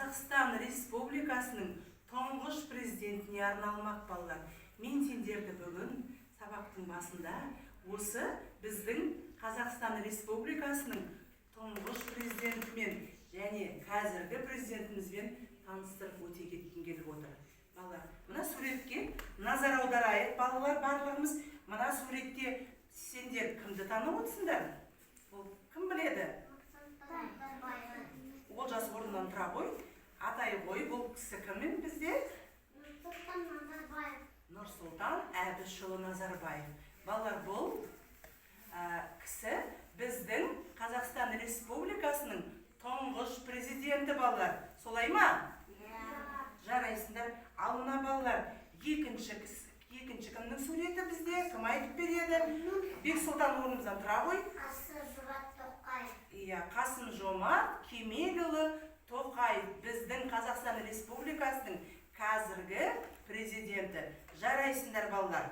Қазақстан Республикасының тұңғыш президентіне арналмақ, балалар. Мен сендерді бүгін сабақтың басында осы біздің Қазақстан Республикасының тұңғыш президентімен және қазіргі президентімізбен таныстырып өте кеткім келіп отыр. Балалар, мына суретке назар аударайық, балалар, барлығымыз. Мына суретте сендер кімді танып отырсыңдар? Ол кім біледі? Олжас, орнынан тұра ғой, атай ғой, бұл кісі кім бізде? Нұрсұлтан Назарбаев. Нұрсұлтан Әбішұлы Назарбаев. Балалар, бұл кісі біздің Қазақстан Республикасының тұңғыш президенті, балалар. Солай ма? Жарайсыңдар. Ал мына, балалар, екінші кісі, екінші кімнің суреті бізде? Кім айтып береді? Бексұлтан, орнымыздан тұра ғой. Қасым Жомарт Тоқаев. Иә, Қасым Жомарт Кемелұлы Тоқаев, біздің Қазақстан Республикасының қазіргі президенті. Жарайсыңдар, балалар.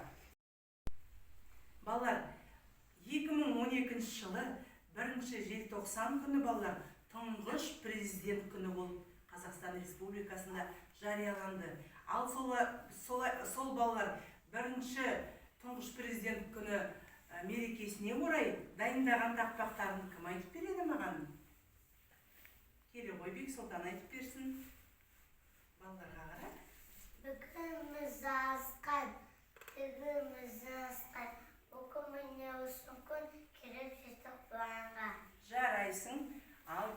Балалар, 2012 жылы 1 желтоқсан күні, балалар, тұңғыш президент күні болып Қазақстан Республикасында жарияланды. Ал сол, балалар, бірінші тұңғыш президент күні мерекесіне орай дайындаған тақпақтарын кім айтып береді маған? Келе ғой, Бексұлтан айтып берсін. Балаларға қара. Бүгініміз асқан, бүгініміз асқан, бүгін міне осы күн келіп жеттік бұланға. Жарайсың. Ал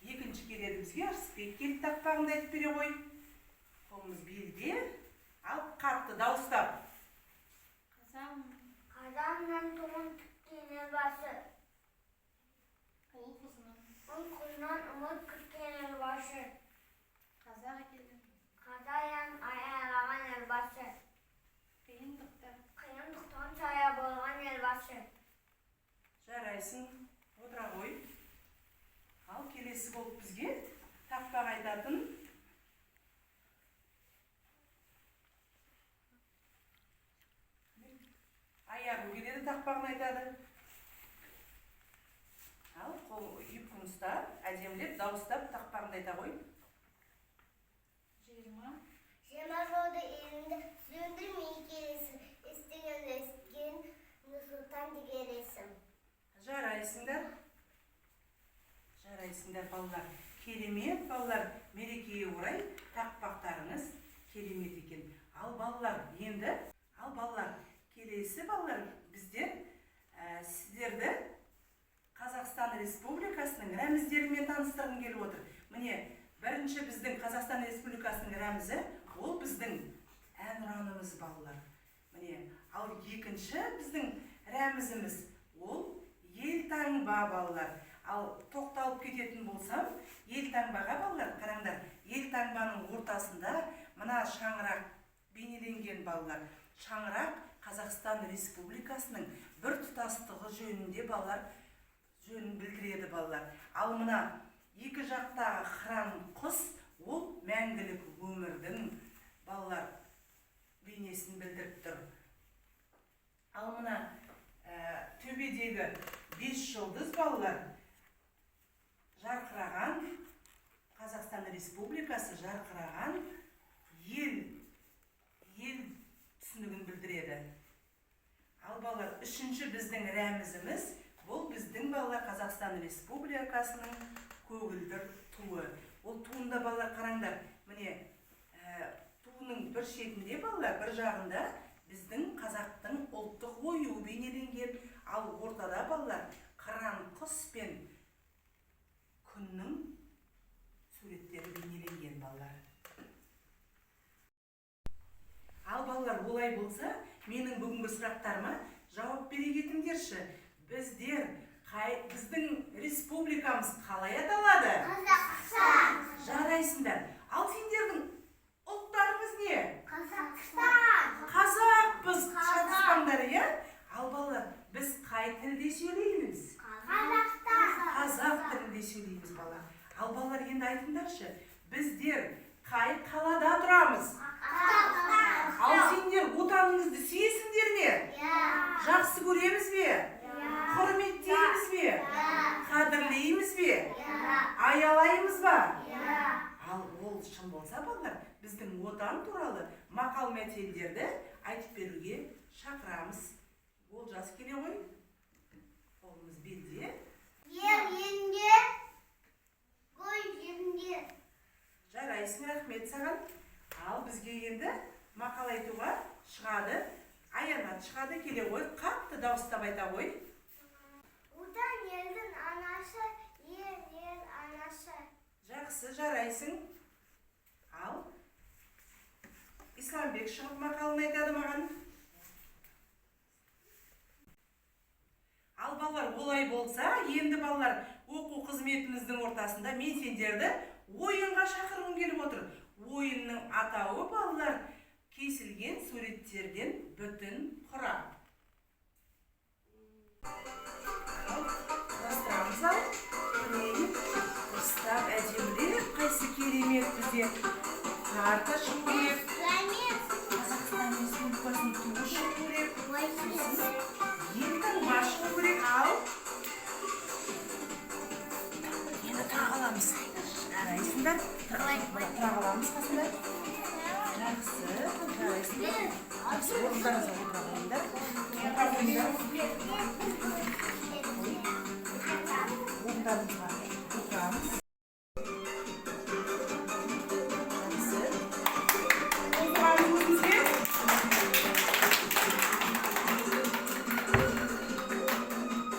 екінші келеді бізге Ырысбек. Келіп тақпағыңды айтып бере ғой. Қолымыз белде. Ал қатты дауыстап. Қазаннан туын тіккен Елбасы. Ұл қызының. Ұл қызынан үміт күткен Елбасы. Қазақ елін. Қазаян аялаған Елбасы. Қиындықта. Қиындықтан сая болған Елбасы. Жарайсың, отыра ғой. Ал келесі болып бізге тақпақ айтатын Аяру келеді, тақпағын айтады. Ал қол юбканы ұстап, әдемілеп дауыстап тақпағыңды айта ғой. 20. 20 жылды еліңді сөндірмей келесің, естіген естіген Нұрсұлтан деген есім. Жарайсыңдар, жарайсыңдар, балалар. Керемет, балалар, мерекеге орай тақпақтарыңыз керемет екен. Ал балалар, енді, ал балалар, келесі, балалар, біздер сіздерді Қазақстан Республикасының рәміздерімен таныстырғым келіп отыр. Міне, бірінші біздің Қазақстан Республикасының рәмізі ол біздің Әнұранымыз, балалар. Міне, ал екінші біздің рәмізіміз ол елтаңба, балалар. Ал тоқталып кететін болсам елтаңбаға, балалар, қараңдар, елтаңбаның ортасында мына шаңырақ бейнеленген, балалар. Шаңырақ Қазақстан Республикасының бір тұтастығы жөнінде, балалар, жөнін білдіреді, балалар. Ал мына екі жақтағы қыран құс ол мәңгілік өмірдің, балалар, бейнесін білдіріп тұр. Ал мына төбедегі бес жұлдыз, балалар, жарқыраған Қазақстан Республикасы жарқыраған ел түсінігін білдіреді. Ал балалар, үшінші біздің рәмізіміз бұл біздің, балалар, Қазақстан Республикасының көгілдір туы. Ол туында, балалар, қараңдар, міне, туының бір шетінде, балалар, бір жағында біздің қазақтың ұлттық оюы бейнеленген. Ал ортада, балалар, қыран құс пен күннің суреттері бейнеленген, балалар. Ал балалар, олай болса, менің бүгінгі сұрақтарыма жауап бере кетіңдерші. Біздер қай, біздің республикамыз қалай аталады? Қазақстан. Жарайсыңдар. Ал сендердің ұлттарыңыз не? Қазақстан. Қазақпыз. Қазақ. Шатыспаңдар, иә. Ал балалар, біз қай тілде сөйлейміз? Қазақстан. Қазақ тілінде сөйлейміз, бала. Ал балалар, енді айтыңдаршы, біздер қай қалада тұрамыз? Қазақстан. Ал сендер отаныңызды сүйесіңдер ме? Иә. Жақсы көреміз бе? Құрметтейміз бе? Иә. Қадірлейміз бе? Иә. Аялаймыз ба? Иә. Ал ол шын болса, балалар, біздің Отан туралы мақал мәтелдерді айтып беруге шақырамыз. Олжас, келе ғой, қолымыз белде. Ер елінде, гүл жерінде. Жарайсың, рахмет саған. Ал бізге енді мақал айтуға шығады Аянат, шығады, келе ғой, қатты дауыстап айта ғой. Отан елдің анасы, ер ел анасы. Жақсы, жарайсың. Ал Исламбек шығып мақалын айтады маған. Ал балалар, олай болса, енді, балалар, оқу қызметіміздің ортасында мен сендерді ойынға шақырғым келіп отыр. Ойынның атауы, балалар, кесілген суреттерден бүтін құра. Ал құрастырамыз. Ал міне, дұрыстап, әдемілеп. Қайсы керемет? Бізде карта шығу керек, Қазақстан Республикасының туы шығу керек, сосын елтаңба шығу керек. Ал енді тұра қаламыз. Жарайсыңдар, тұра қаламыз қасында. Жақсы, жарайсыңдар. Жақсы, орындарыңызға отыра қойыңдар, отыра қойыңдар, орындарымызға отырамыз. Жақсы, отырамыз өзімізге.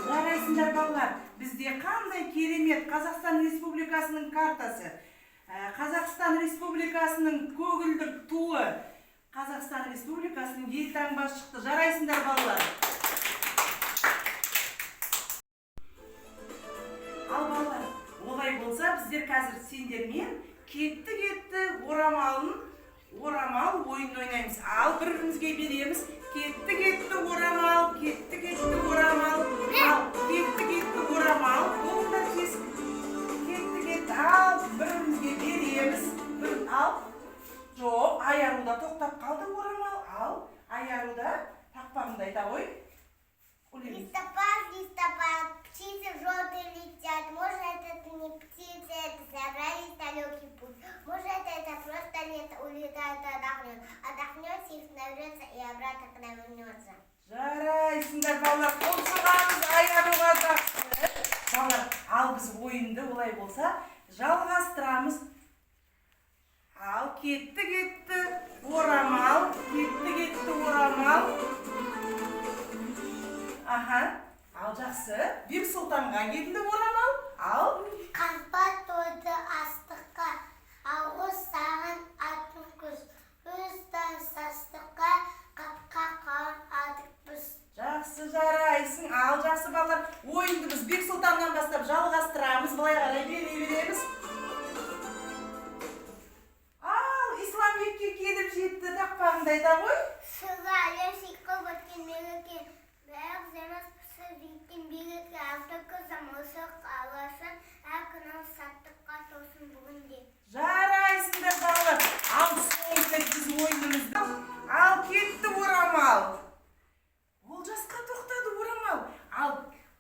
Жарайсыңдар, балалар. Бізде қандай керемет Қазақстан Республикасының картасы, Қазақстан Республикасының көгілдір туы, Қазақстан Республикасының елтаңбасы шықты. Жарайсыңдар, балалар. Ал балалар, олай болса, біздер қазір сендермен кетті кетті орамалын орамал ойынын ойнаймыз. Ал бір бірімізге береміз. Кетті кетті орамал, кетті кетті орамал. Ал кетті кетті орамал, болыңдар тез. Кетті кетті. Ал бір бірімізге береміз. Бір ал. Жоқ, Айаруда тоқтап қалды орамал. Ал Айаруда, тақпағыңды айта ғой. Өлең. Листопад, листопад, птицы желтые летят. Может, это не птицы, это собрались в далекий путь. Может, это просто лето улетает, отдохнет. Отдохнет, их наберется и обратно к нам вернется. Жарайсыңдар, балалар, қол соғамыз Аяруға. Жақсы, балалар. Ал біз ойынды олай болса жалғастырамыз. Ал кетті кетті орамал, кетті кетті орамал. Аха, ал жақсы, Бексұлтанға келді орамал. Ал Қампа тойды астыққа, ауыз саған атын күз. Өз састыққа, қапқа қалып адық біз. Жақсы, жарайсың. Ал жақсы, балалар, ойынды біз Бексұлтаннан бастап жалғастырамыз, былай қарай бере береміз. Ал Исламбекке келіп жетті, тақпағыңды айта ғой. Сығалып сиқы өткен мереке, бірақ замас пісіп жеткен береке. Алты қызым осы қаласын, әр күнім саттыққа тосын бүгінде. Жарайсыңдар, балалар. Ал соңғы рет біз ойынымызды. Ал кетті орамал. Олжасқа тоқтады орамал. Ал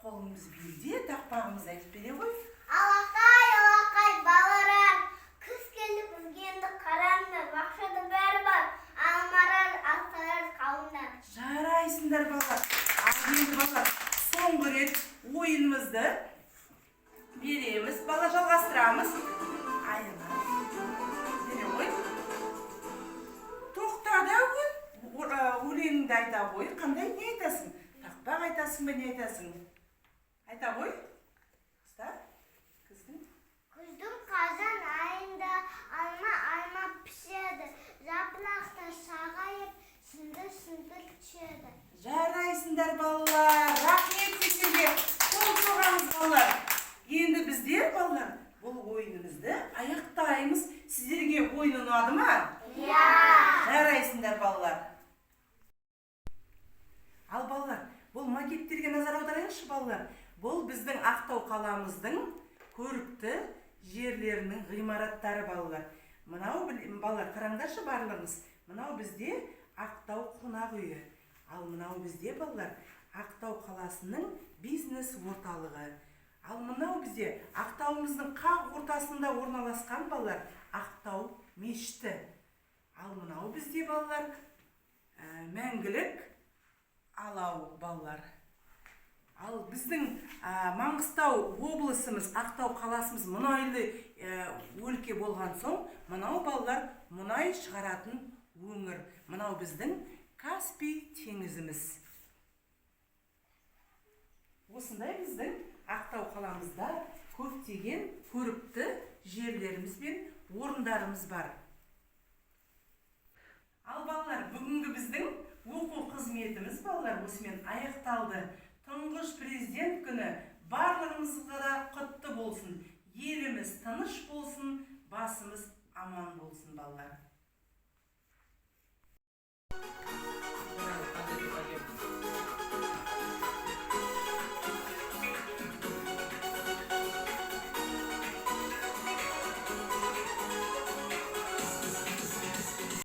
қолымыз белде, тақпағымызды айтып бере ғой. Алақай, алақай, балалар, күз келді бізге, енді қараңдар, бақшада бәрі бар, алмалар, арпалар, қауындар. Жарайсыңдар, балалар. Ал енді, балалар, соңғы рет ойынымызды береміз, бала, жалғастырамыз. Аяна, бере ғой. Тоқтады әуен. Өлеңіңді айта ғой. Қандай, не айтасың? Тақпақ айтасың ба, не айтасың? Айта ғой. Ұста күздің. Күздің қазан айында алма алма піседі, жапырақтар сарғайып, сындыр сындыр түседі. Жарайсыңдар, балалар, рахмет сіздерге, қол соғамыз, балалар. Енді біздер, балалар, бұл ойынымызды аяқтаймыз. Сіздерге ойын ұнады ма? Иә. Жарайсыңдар, балалар. Ал балалар, бұл макеттерге назар аударайықшы. Балалар, бұл біздің Ақтау қаламыздың көрікті жерлерінің ғимараттары. Балалар, мынау балалар, қараңдаршы барлығыңыз, мынау бізде Ақтау қонақ үйі. Ал мынау бізде, балалар, Ақтау қаласының бизнес орталығы. Ал мынау бізде Ақтауымыздың қақ ортасында орналасқан, балалар, Ақтау мешіті. Ал мынау бізде, балалар, Мәңгілік алау, балалар. Ал біздің Маңғыстау облысымыз, Ақтау қаласымыз мұнайлы өлке болған соң, мынау, балалар, мұнай шығаратын өңір. Мынау біздің Каспий теңізіміз. Осындай біздің Ақтау қаламызда көптеген көрікті жерлеріміз бен орындарымыз бар. Ал, балалар, бүгінгі біздің оқу қызметіміз, балалар, осымен аяқталды. Тұңғыш Президент күні барлығымызға да құтты болсын! Еліміз тыныш болсын, басымыз аман болсын, балалар!